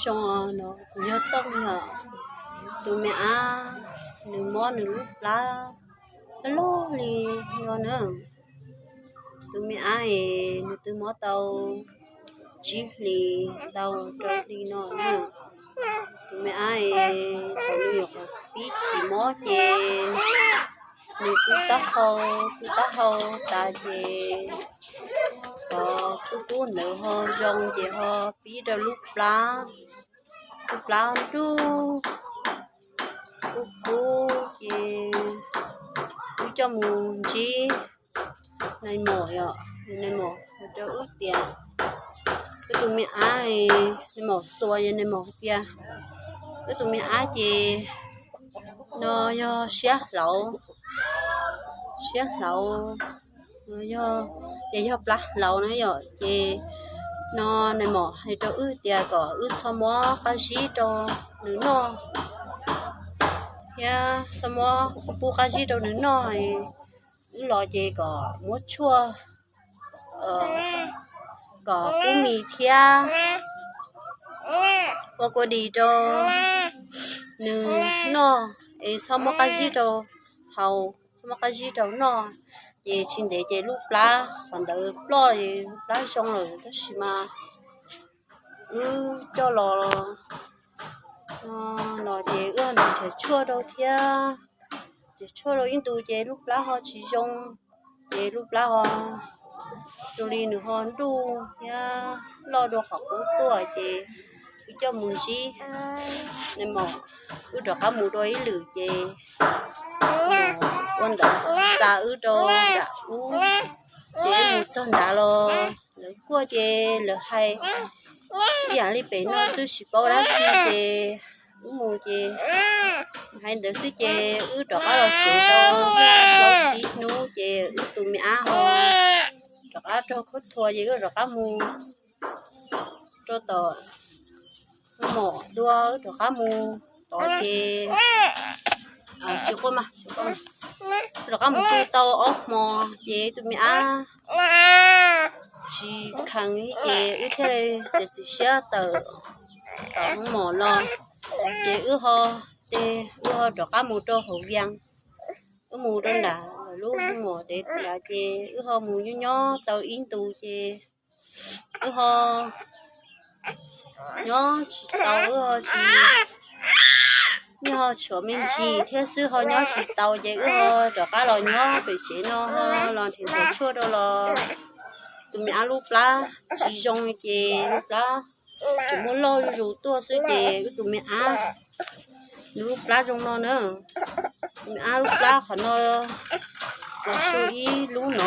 Zoo no kuv yog Tooj yom. Tus me ab nws mob nws lub plab loj li no na. Tus me ab es nws twb mob tau tsib hlis tau rau hli no na. Tus me ab es thaum nws nyuam qhuav pib chim mob ces nws kub taub hau, kub taub hau tas ces cov kub kub ntawd ho zoo ces ho pib rau lub plab, lub plab nruj kub kub ces wb coj mus ntsib nais maum yom, nais maum hais rau wb tias wb tus me ab, nais maum xuas, nais maum tias wb tus me ab ces no yog siab hlauv, siab hlauv, yog, ces yog plab hlauv na yom. Ces no nais maum hais rau wb tias kom wb txhob muab qab zib rau nws noj thiab txhob muab pub qab zib rau nws noj. Wb los ces kom muab tshuaj, kom pub mis thiab ua kua dis rau nws noj, es txhob muab qab zib rau haus, txhob muab qab zib rau noj. Ces tsis ntev ces lub plab qhov ntawd ploj, lub plab zoo lawm. Tab sis mas wb coj los no ces wb nrhiav tshuaj rau thiab, nrhiav tshuaj rau ib ntus ces lub plab ho tsis zoo, ces lub plab ho zoo li nws ho nruj thiab loj dua qhov qub tuaj ces wb coj mus ntsib nais maum, wb rov qab mus dua ib lwm ces ua ntawd xa wb rau nram ub. Ces wb mus txog nrad los lawv kuaj ces lawv hais ib yam li pem no xwb tsis paub dab tsi ces wb mus ces hais ntawd xwb ces wb rov qab los tsev tau plaub tsib hnub ces wb tus me ab ho rov qab raug khaub thuas ces wb rov qab mus rau tom hoo maum dua, wb rov qab mus tod ces tsis quaj mas, rov qab mus pw tau ob hmo ces tus me ab tsis kheev ces wb thiaj li txiav txim siab tawm tom hoo maum los ces wb ho, ces wb ho rov qab mus rau hauv Vias. Wb mus rau nram lub hoo maum dev nrad ces wb ho mus nyob nyob tau ib ntus ces wb ho nyob tsis tau, wb ho tsis, nyob ho tshuav me ntsis thiab xwb ho nyob tsis tau ces wb ho rov qab los nyob pem tsev no ho los nrhiav tshuaj rau los tus me ab lub plab tsis zoo ces lub plab tseem muaj loj zuj zus tuaj xwb ces wb tus me ab nws lub plab zoo no na. Tus me ab lub plab qhov no los su ib lub no,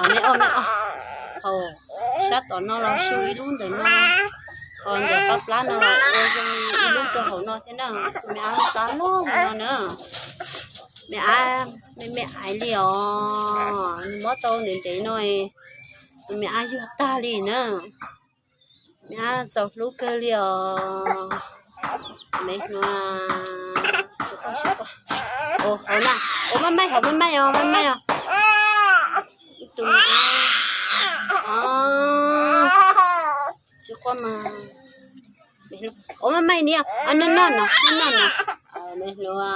me ob me ob, hauv sab tom no los su ib lub ntawm no, ho ntawm qab plab no los ua zoo ib lub rau hauv no thiab na. Tus me ab lub plab loj li no na. Me ab me me aiv li os, nws mob tau ntev ntev no, tus me ab yuag tag li na. Me ab txaus hlub kawg li os. Me hluas, ua na, ua maj maij hauv maj maij os, maj maij os. Ib tug me ab, tsis quaj mas. Ua maj maij niam, noj noj no, noj noj no. Me hluas,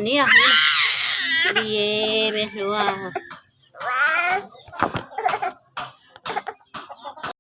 niam, li me hluas.